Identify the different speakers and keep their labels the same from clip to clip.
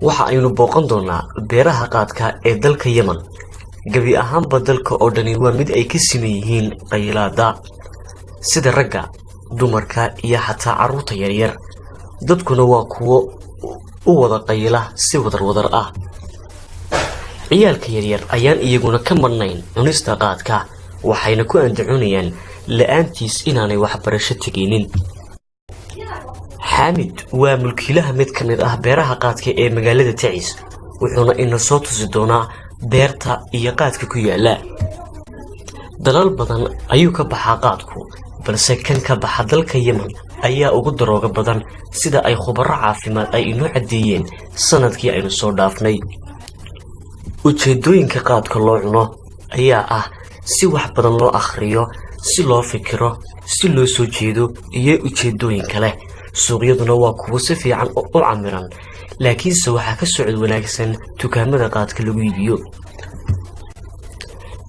Speaker 1: Waxa aynu booqan doonaa beeraha qaadka ee dalka Yemen. Gebi ahaanba dalka oo dhani waa mid ay ka siman yihiin qayilaada, sida ragga, dumarka iyo xataa carruurta yaryar. Dadkuna waa kuwo u wada qayila si wadar wadar ah. Ciyaalka yaryar ayaan iyaguna ka madhnayn cunista qaadka, waxayna ku andacoonayaan la-aantiis inaanay waxbarasho tegaynin. Xaamid waa mulkiilaha mid ka mid ah beeraha qaadka ee magaalada Tacis, wuxuuna ina soo tusi doonaa beerta iyo qaadka ku yaala. Dalal badan ayuu ka baxaa qaadku, balse kan ka baxa dalka Yemen ayaa ugu darooga badan, sida ay khubaro caafimaad ay inoo caddeeyeen sanadkii aynu soo dhaafnay. Ujeedooyinka qaadka loo cuno ayaa ah si wax badan loo akhriyo, si loo fikiro, si loo soo jeedo iyo ujeedooyin kale. Suuqyaduna waa kuwo si fiican u camiran, laakiinse waxaa ka socod wanaagsan dukaamada qaadka lagu iibiyo.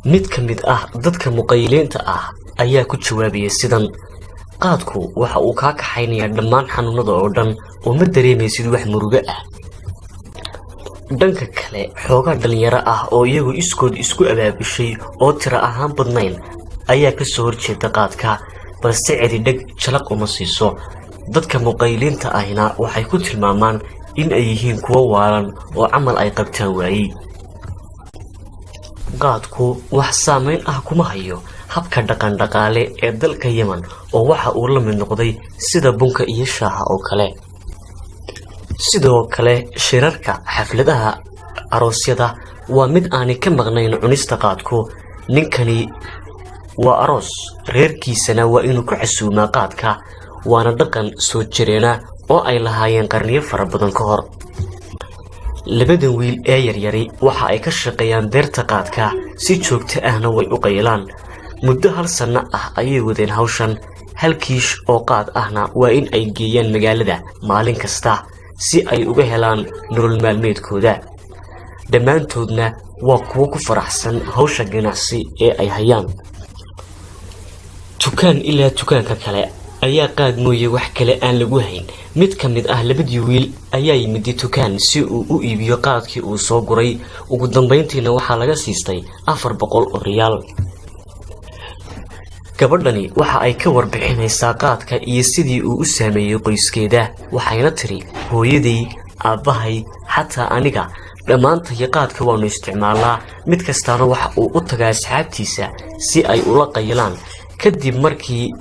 Speaker 1: Mid ka mid ah dadka muqayiliinta ah ayaa ku jawaabaya sidan: "Qaadku waxa uu kaa kaxaynayaa dhammaan xanuunada oo dhan oo ma dareemaysid wax murugo ah." Dhanka kale, xoogaa dhalinyaro ah oo iyagu iskood isku abaabushay oo tiro ahaan badnayn ayaa kasoo horjeeda qaadka, balse cidi dheg jalaq uma siiso. Dadka muqayiliinta ahina waxay ku tilmaamaan in ay yihiin kuwo waalan oo camal ay qabtaan waayey. Qaadku wax saameyn ah kuma hayo habka dhaqan dhaqaale ee dalka Yemen, oo waxa uu la mid noqday sida bunka iyo shaaha oo kale. Sidoo kale shirarka, xafladaha, aroosyada waa mid aanay ka maqnayn cunista qaadku. Ninkani waa aroos, reerkiisana waa inuu ku casuumaa qaadka, waana dhaqan soo jireena oo ay lahaayeen qarniyo fara badan ka hor. Labadan wiil ee yaryari waxa ay ka shaqeeyaan beerta qaadka, si joogto ahna way u qaylaan. Muddo hal sanno ah ayay wadeen hawshan. Hal kiish oo qaad ahna waa in ay geeyaan magaalada maalin kasta si ay uga helaan nolol maalmeedkooda. Dhammaantoodna waa kuwo ku faraxsan hawsha ganacsi ee ay hayaan. Dukaan ilaa dukaanka kale ayaa qaad mooye wax kale aan lagu hayn. Mid ka mid ah labadii wiil ayaa yimid dukaan si uu u iibiyo qaadkii uu soo guray. Ugu dambayntiina waxaa laga siistay 400 oo riyaal. Gabadhani waxa ay ka warbixinaysaa qaadka iyo sidii uu u saameeyey qoyskeeda, waxayna tiri: "Hooyaday, aabbahay, xataa aniga, dhammaantayo qaadka waanu isticmaalnaa. Mid kastaana waxa uu u tagaa asxaabtiisa si ay ula qayilaan. Kadib markii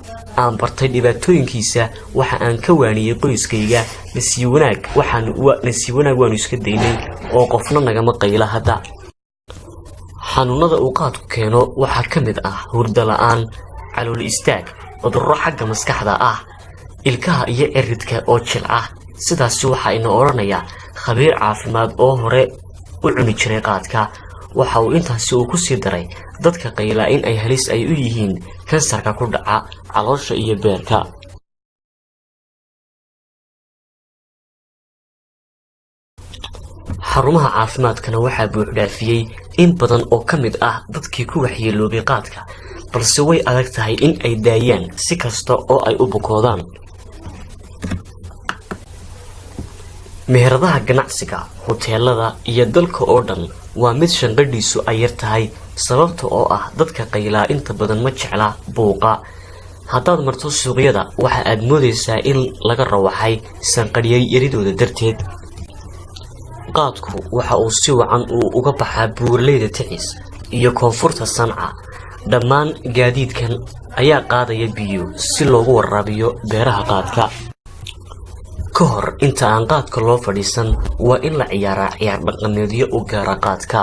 Speaker 1: aan bartay dhibaatooyinkiisa, waxa aan ka waaniyey qoyskayga. Nasiib wanaag waxaan nasiib wanaag waanu iska daynay oo qofna nagama qayla hadda." Xanuunada uu qaadku keeno waxaa ka mid ah hurdo la-aan, calool istaag, cudurro xagga maskaxda ah, ilkaha iyo ciridka oo jilca. Sidaasi waxaa ina odhanaya khabiir caafimaad oo hore u cuni jiray qaadka. Waxa uu intaasi uu ku sii daray dadka qaylaa in ay halis ay u yihiin kansarka ku dhaca caloosha iyo beerka. Xarumaha caafimaadkana waxaa buuxdhaafiyey in badan oo ka mid ah dadkii ku waxyeeloobay qaadka, balse way adag tahay in ay daayaan si kasta oo ay u bukoodaan. Meheradaha ganacsiga, hoteelada iyo dalka oo dhan waa mid shanqadhiisu ay yar tahay, sababta oo ah dadka qaylaa inta badan ma jecla buuqa. Haddaad marto suuqyada, waxa aad moodaysaa in laga rawaxay sanqadhya yaridooda darteed. Qaadku waxa uu si wacan uu uga baxaa buuraleyda Ticis iyo koonfurta Sanca. Dhammaan gaadiidkan ayaa qaadaya biyo si loogu waraabiyo beeraha qaadka. Ka hor inta aan qaadka loo fadhiisan, waa in la ciyaaraa ciyaar dhaqameedyo u gaara qaadka.